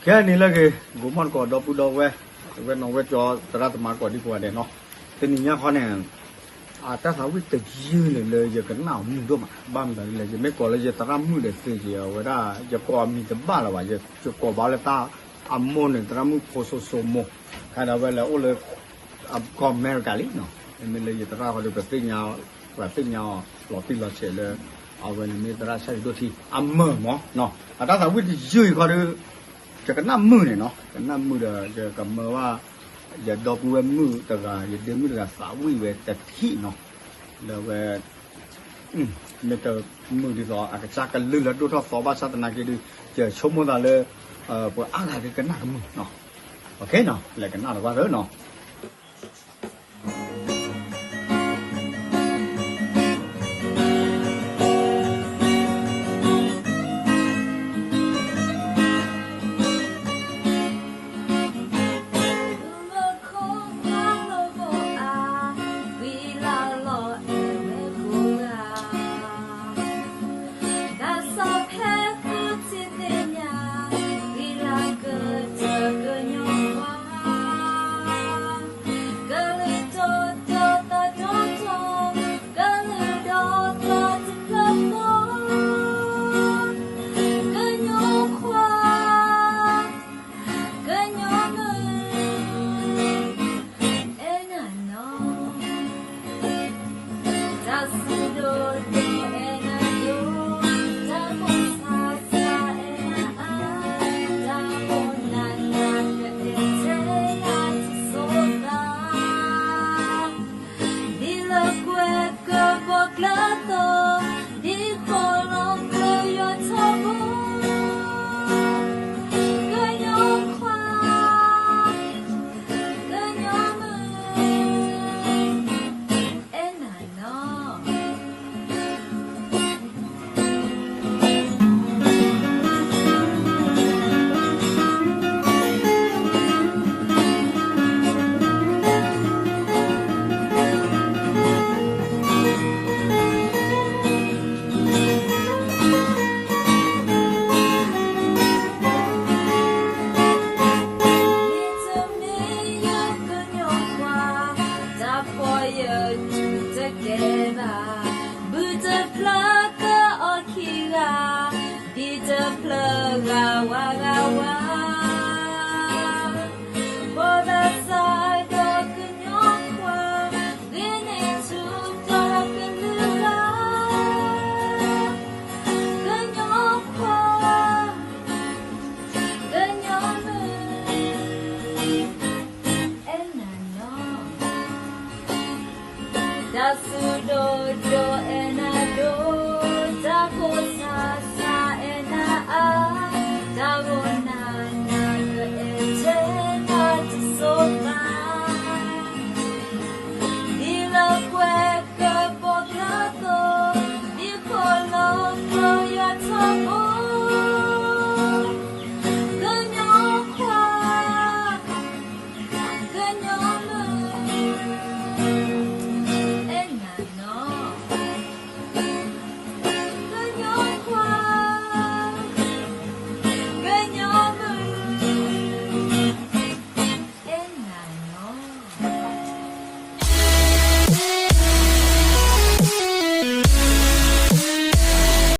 ခဲအံၤန့ၣ်လၢဂ့ၤ ဂီၤမီၢ်တကိး ဒီပုၢ်ဒီဝဲၢ် ဝဲၢ်နီၣ်ဝဲၢ်ကၠီ သရၣ်သမါကိးဒံကိးဂၤဒဲးနီၤ, တနံၤညါခီန့ၣ် အတၢ်သးဝံၣ်တယုၢ်န့ၣ် လၢယကနၣ်အီၤမုာ်ဒိၣ်မး, ဘၣ်မနုၤလဲၣ် ယမ့ၢ်ကိးလၢယသရၣ်မုၣ်ဒီးသ့က့ၤ အဝဲဒၣ် ယကိးအမံၤတဘၣ်လၢၤဘၣ်, ယကိးဘၣ်လၢတၢ်အမိၢ်န့ၣ် သရၣ်မုၣ်ဖိစိစိမိၢ်, ခါဒီးဝဲလဲၤအိၣ်လၢ ကီၢ်အမဲရကၤလံနီၤ, မ့မ့ၢ်လၢယသရၣ်ခီဒီး ပသ့ၣ်ညါ ပှၤသ့ၣ်ညါအီၤလီၤတံၢ်လီၤဆဲးလၢ အဝဲန့ၣ်မ့ၢ်သရၣ်ဆၣ်ယံၤဒိၣ်ထံ အမုာ်မးနီၤ, အတၢ်သးဝံၣ်တယုၢ်အံၤခီဒီး ယကနၣ်မုာ်န့ၣ်နီၤ, ကနၣ်မုာ်ဒီး ယကမၢဘၣ် ယဒီပုၢ်ဝဲၢ်မုၣ်တဂၤ ယဒ့မုၣ်တဂၤသးဝံၣ်ဝဲတထံၣ်နီၤ, လၢဝဲ မ့ၢ်တမုာ်ဒ်သိး အကစၢ်ကလုၢ်လၢဒိၣ်ထီၣ်သီဘၣ်ဆၣ်သနာ်က့ဒီး ယဆိကမိၣ်သးလၢ ပှၤအါဂၤကကနၣ်ကမုာ်နီၤ, လဲၤကနၣ်တကွၢ်သၢနီၤ.